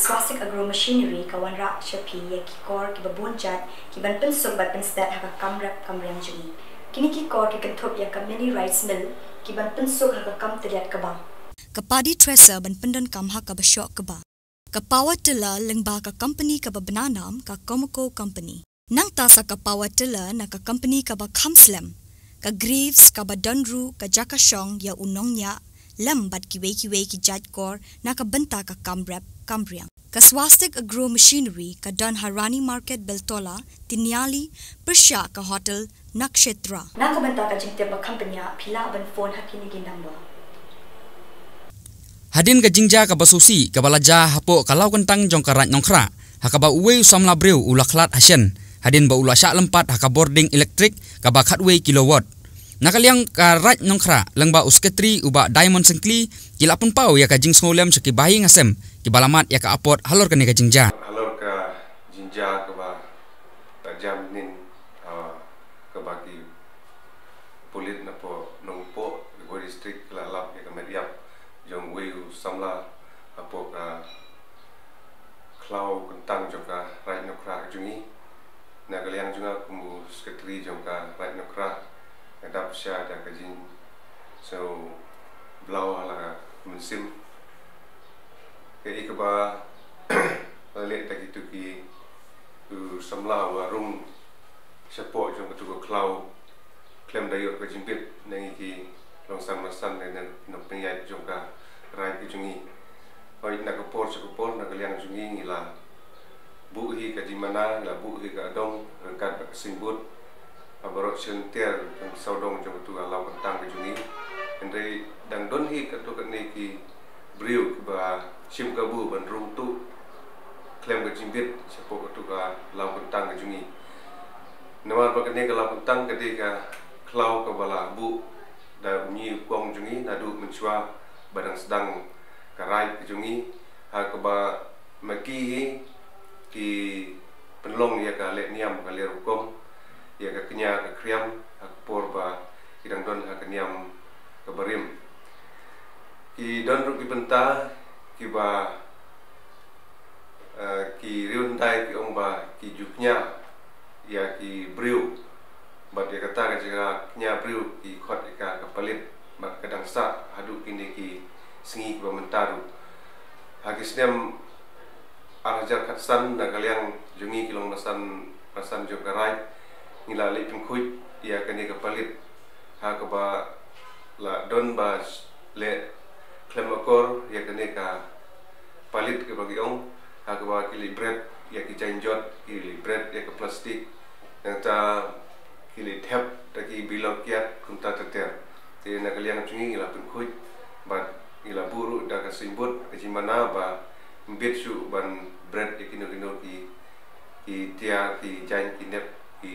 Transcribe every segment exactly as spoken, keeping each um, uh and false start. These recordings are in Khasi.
Swastik Agro Machinery ka wanrah sha phi ïa ki kor kiba bun jait ki ban pynsuk bad pynstet ha ka kam rep kam riang jong ngi. Kine ki kor ki kynthup ïa ka mini rice mill ki ban pynsuk ha ka kam tylliat kaba. Ka paddy thresher ban pyndonkam ha kaba shoh kaba. Ka power tiller lyngba ka company kaba bna nam ka Comaco Company. Nangta sa ka power tiller na ka company kaba kham slem, ka Greaves, kaba don ruh ka jaka shong ïa u nongñiah lem bad kiwei kiwei ki jait kor na ka bynta ka kam rep kam riang. Ka Swastik Agro Machinery ka don ha Rani Market, Beltola, Tiniali, pyrshah ka hotel Nakshetra. Na ka bynta ka jingtip ba kham bniah phi lah ban phone ha kine ki number. Hadien ka jingjia kaba sngewsih kaba la jia hapoh ka law kyntang jong ka Raid Nongkhrah, ha kaba uwei u samla briew u la khlad ha shen hadien ba u la shah lympat ha ka bording elektrik kaba khatwei kilowatt. Na ka liang ka Raid Nongkhrah lyngba u Sekretari u Bah Diamond Syngkli ki la pynpaw ïa ka jingsngewlem sha ki bahaïing hasem kiba la mad ïa ka apot halor kane ka jingjia. Halor ka jingjia kaba la jia mynnin, kaba ki pulit napoh Nongpoh, Ri Bhoi District, ki la lap ïa ka met ïap jong uwei u samla hapoh ka khlaw kyntang jong ka Raid Nongkhrah jong ngi. Na ka liang jong nga kum u Sekretari jong ka Raid Nongkhrah, nga dap sha da ka jingsngewblaw ha la ka mynsiem. Kaei kaba la leh da kitu ki, u samla u la rung shapoh jong katu ka khlaw khlem da ïoh ka jingbit na ngi ki longsan masan ne nongpynïaid jong ka raid ka jong ngi. Hooid, na ka por sha ka por na ka liang jong ngi ngi la buh hi ka jingmana, ngi la buh hi ka dong ryngkat bad ka signboard ha baroh shi lynter jong ka sawdong jong katu ka law kyntang ka jong ngi. Hynrei dang don hi katto katne ki briew kiba shim kabu ban rung tuh khlem ka jingbit shapoh katu ka law kyntang ka jong ngi. Namar ba kane ka law kyntang ka dei ka khlaw kaba la buh da u ñi u kong jong ngi naduh mynshuwa ba dang sdang ka raid ka jong ngi, ha kaba ma ki hi ki pynlong ïa ka lehniam ka leh rukom ïa ka kñia ka khriam ha ka por ba ki dang don ha ka niam kaba rim. Ki don ruh ki bynta kiba, eh, ki riewhyndai ki ong ba ki ju kñia ïa ki briew, bad ïa kata ka jaka kñia briew ki khot ïa ka ka palit, bad ka dang sah haduh kine ki sngi kiba mynta ruh. Ha ki snem ar hajar khatsan na ka liang jong ngi ki longsan masan jong ka raid ngi la leit pynkhuid ïa kane ka palit, ha kaba la don ba leh khlem akor ïa kane ka palit kaba ki ong, ha kaba ki leit bret ïa ki jaiñjot, ki leit bret ïa ka plastik, nangta ki leit thep da ki bilor kiad kumta ter ter. Te na ka liang jong ngi ngi la pynkhuid bad ngi la buh ruh da ka signboard ka jingmana ba ym bit shuh ban bret ïa kino kino ki, ki tiar, ki jaiñ, ki nep, ki,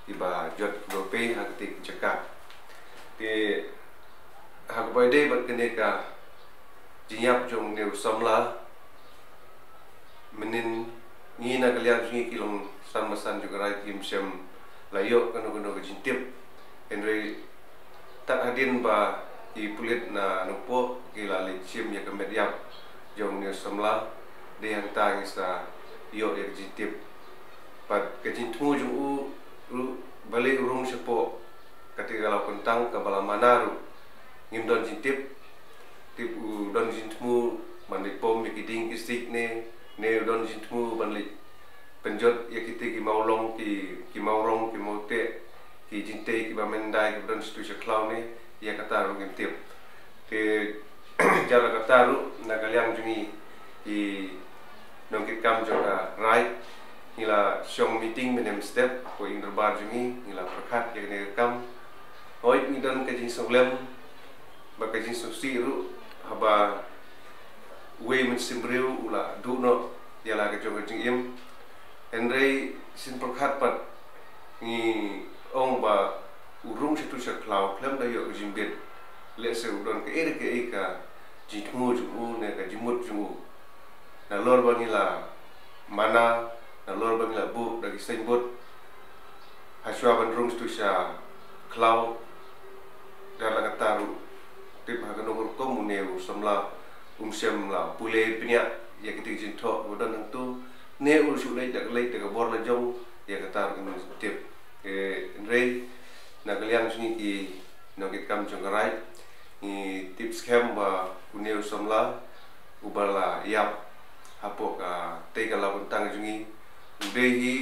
kiba jot kiba pei ha kata ki jaka. Te ha kaba ïadei bad kane ka jingïap jong une u samla, mynnin ngi na ka liang jong ngi ki longsan masan jong ka raid kim shym la ïoh kano kano ka jingtip. Hynrei tad hadien ba ki pulit na Nongpoh ki la leit shim ïa ka met ïap jong une u samla, dei hangta ngi sa ïoh ïa ka jingtip. Bad ka jingthmu jong u ruh balei u rung shapoh kata ka law kyntang kaba la mana ruh ngim don jingtip. Tip u don jingthmu ban leit pom ïa ki dieng ki siej ne, ne u don jingthmu ban leit pynjot ïa kita ki mawlong, ki, ki mawrong, ki mawteh, ki jingtei kiba myndai kiba don shatu sha khlaw ne, ïa kata ruh ngim tip. Te jar kata ruh na ka liang jong ngi ki nongkitkam jong ka raid ngi la shong meeting mynne mynstep hapoh ïing dorbar jong ngi, ngi la pyrkhat ïa kane ka kam. Hooid, ngi don ka jingsngewlem bad ka jingsngewsih ruh haba uwei u mynsiem briew u la duh noh ïa la ka jong ka jingim. Hynrei sien pyrkhat pat ngi ong ba u rung shatu sha khlaw khlem da ïoh ka jingbit, lehse u don kaei re kaei ka jingthmu jong u ne ka jingmut jong u. Nalor ba ngi la mana, nalor ba ngi la buh da ki signboard, hashwa ban rung shatu sha khlaw, jar kata ruh tip ha kano ka rukom une u samla Um shym la pule bniah ïa kito ki jingthoh ba don hangto, ne u shu leit da ka leit da ka bor la jong, ïa kata ruh ngim tip. Hynrei na ka liang jong ngi ki nongkitkam jong ka raid, ngi tip skhem ba une u samla uba la ïap hapoh katei ka lawbynta jong ngi, u dei hi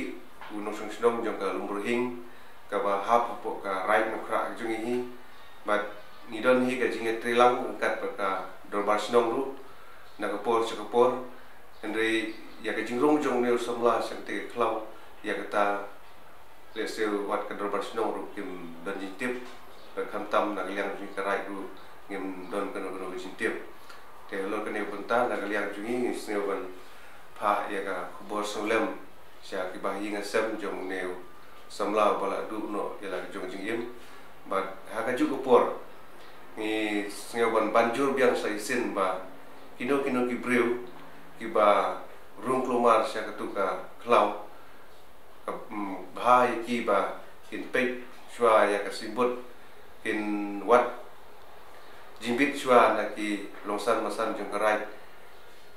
u nongshong shnong jong ka Lumburhing kaba hap hapoh ka raid Nongkhrah jong ngi hi. Bad ngi don hi ka jingïatreilang ryngkat bad ka dorbar shnong ruh na ka por sha ka por. Hynrei ïa ka jingrung jong une u samla sha katei ka khlaw, ïa kata lehse wat ka dorbar shnong ruh kim don jingtip, bad khamtam na ka liang jong ka raid ruh ngim don kano kano ka jingtip. Te halor kane ka bynta na ka liang jong ngi ngi sngew ban phah ïa ka khubor sngewlem sha ki bahaïing hasem jong une u samla uba la duh noh ïa la ka jong jingim. Bad ha kajuh ka por ngi sngew ban ban jur biang sa shisien ba kino kino ki briew kiba rung kulmar sha katu ka khlaw, ka, mm, bha ïa ki ba kin peit shuwa ïa ka signboard, kin wad jingbit shuwa na ki longsan masan jong ka raid,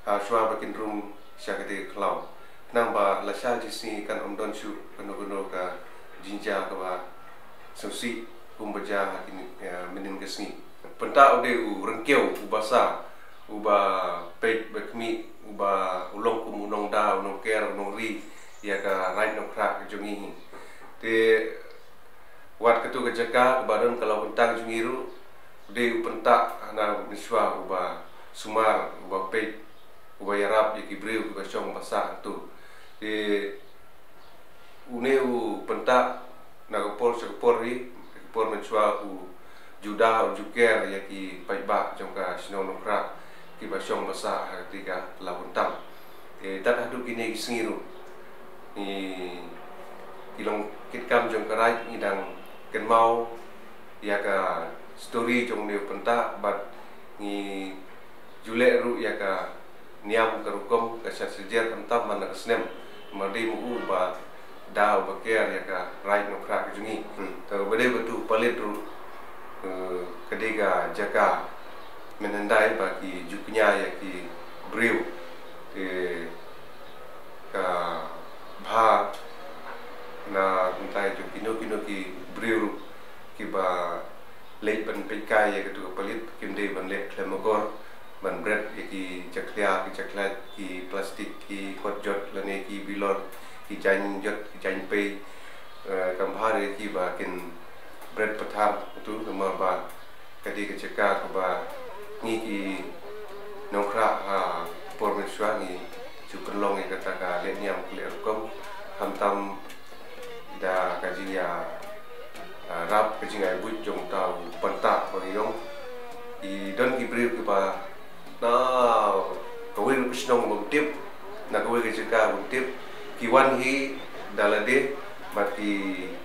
ha shuwa ba kin rung sha katei ka khlaw. Khnang ba lashai shi sngi kan ym don shuh kano kano ka jingjia kaba sngewsih kumba jia ha kine, eh, mynhynnin ka sngi. Bynta u dei u Ryngkew, u Basa, uba peit ba khmih, uba u long kum u nongda, u nongker, u nongri ïa ka raid Nongkhrah jong ngi hi. Te wat katu ka jaka kaba don ka lawbynta jong ngi ruh, u dei u bynta hana mynshuwa uba sumar, uba peit, uba ïarap ïa ki briew kiba shong ba sah hangto. Te une u bynta na ka por sha ka por hi, ka por mynshuwa u ju da, u ju ker ïa ki paidbah jong ka shnong Nongkhrah kiba shong ba sah ha katei ka lawbynta. Te tad haduh kine ki sngi ruh ngi, ki longkitkam jong ka raid ngi dang kynmaw ïa ka story jong une u bynta bad ngi ju leh ruh ïa ka niam ka rukom ka shad shajer khamtam man la ka snem. Namar dei ma u ba da uba ker ïa ka raid Nongkhrah ka jong ngi. Hmm. Te ba dei ba tu palit ruh, eh, ka dei ka jaka mynhyndai ba ki ju kñia ïa ki briew. Te ka bha na kumta ïa kino kino ki briew ruh kiba leit ban peit kai ïa katu ka palit, kim dei ban leh khlem akor, ban bret ïa ki jakhlia, ki jakhlait, ki plastik, ki khot jot lane ki bilor, ki jaiñ jot, ki jaiñ pei. Eh, kam bha ïa ki ba kin bret pathar tu, namar ba ka dei ka jaka kaba ngi ki Nongkhrah ha por mynshuwa ngi ju pynlong ïa kata ka leh niam ka leh rukom, khamtam da ka jingïa, ah, rap, ka jingïabuit jong uta u bynta ba ngi ong. Ki don ki briew kiba na kawei ka shnong bym tip, na kawei ka jaka bym tip, ki wan hi da lade bad ki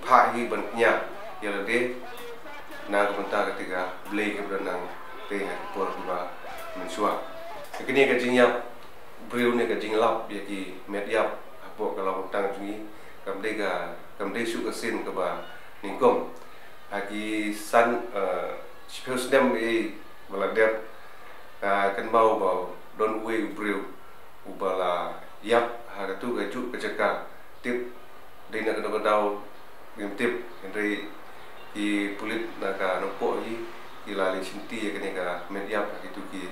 phah hi ban kñia ïa lade na ka bynta katei ka blei kaba don hangtei ha ki por kiba mynshuwa. Kane ka jingïap briew ne ka jinglap ïa ki met ïap hapoh ka lawbynta jong ngi kam dei ka, kam dei shuh ka sien kaba nyngkong. Ha ki san, eh, shiphew snem ei ba la dep, ka kynmaw ba don uwei u briew uba la ïap ha katu kajuh ka jaka. Tip dei na kano ka daw ngim tip, hynrei ki pulit na ka Nongpoh hi ki la leit shimti ïa kane ka met ïap ha kitu ki,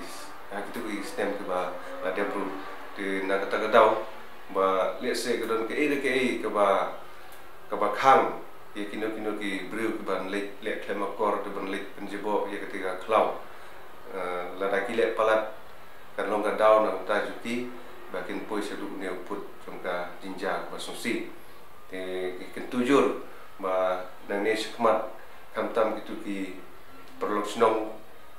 ha kitu ki snem kiba la dep ruh. Te na kata ka daw ba lehse ka don kaei re kaei kaba, kaba khang ïa kino kino ki briew kiban leit leh khlem akor te ban leit pynjaboh ïa katei ka khlaw. Eh, lada ki leh palat kan long ka daw na uta juti ba kin poi shaduh une u pud jong ka jingjia kaba sngewsih. Te ngi kyntu jur ba nangne shakhmat khamtam kitu ki paralok shnong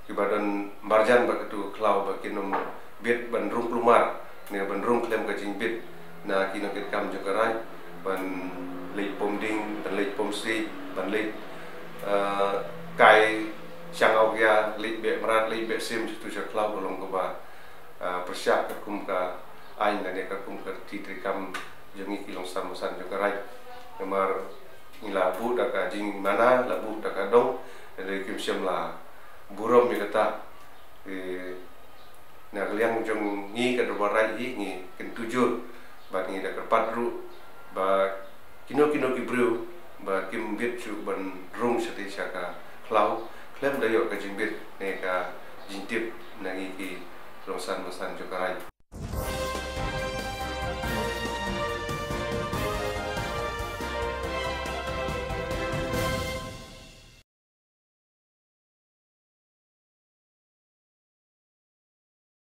kiba don marjan bad katu ka khlaw ba kin ym bit ban rung kulmar ne ban rung khlem ka jingbit na ki nongkitkam jong ka raid, ban leit pom ding, ban leit pom siej, ban leit, eh, kai shang awkia, leit beh mrad, leit beh sim sha katu sha khlaw ka long kaba, eh, pyrshah katkum ka aiñ lane katkum ka riti treikam jong ngi ki longsan masan jong ka raid. Namar ngi la buh da ka jingmana, la buh da ka dong, hynrei kim shym la burom ïa kata. Eh, Na ka liang jong ngi ka Dorbar Raid hi ngi kyntu jur bad ngi da kyrpad ruh ba kino kino ki briew ba kim bit shuh ban rung shatei sha ka khlaw khlem da ïoh ka jingbit ne ka jingtip na ngi ki rongsan bangsan jong ka Raid.